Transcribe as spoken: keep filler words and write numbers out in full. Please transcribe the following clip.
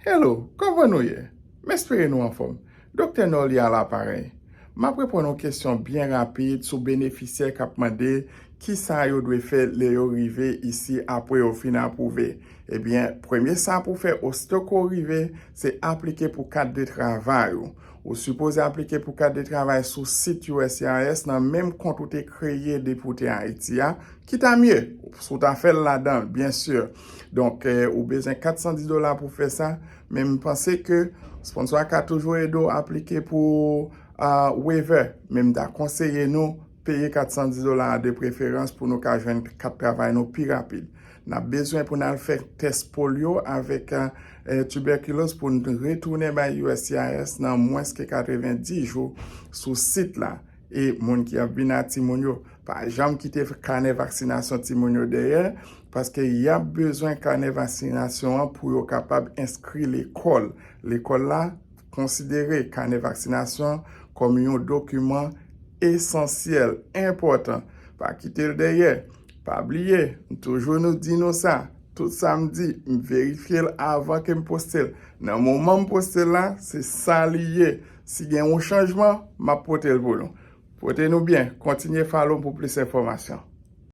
Hello, kòman nou ye? M espere nou anfòm. Doktè Nolly a laparèy. M ap reponn yon kesyon byen rapid sou benefisyè k ap mande kisa yo dwe fè lè yo rive isi apre yo fin apwouve. Ebyen, premye sa pou fè osito ke w rive, se aplike pou kat de travay ou. Ou sipoze aplike pou kat de travay sou sit U S C I S nan menm kont ou te kreye depi w te Ayiti a, ki ta mye, si w ta fè l ladan, byen si. Donk, eh, ou bezwen kat san dis dola pou fè sa, men m panse ke sponsor a ka toujou ede w aplike pou ah, waiver, men m ta konseye nou peye kat san dis dola a de preferans pou nou ka jwenn kat travay nou pi rapid. N ap bezwen pou n al fè tès polyo avèk eh, tibèkiloz pou n retounen bay U S C I S nan mwens ke katrevenndis jou sou sit la. E moun ki ap vin a timoun yo, pa janm kite kanè vaksinasyon timoun yo dèyè, paske y ap bezwen kanè vaksinasyon an pou yo kapab enskri lekòl. Lekòl la konsidere kanè vaksinasyon kòm yon dokiman esansyèl, enpòtan. Pa kite l dèyè. Pa bliye, m toujou nou di nou sa. Tout sa m di, m verifye l avan ke m poste l. Nan moman m poste l la, se sa li ye. Si gen yon chanjman, m ap pote l pou nou. Pote nou byen, kontinye follow m pou plis enfòmasyon.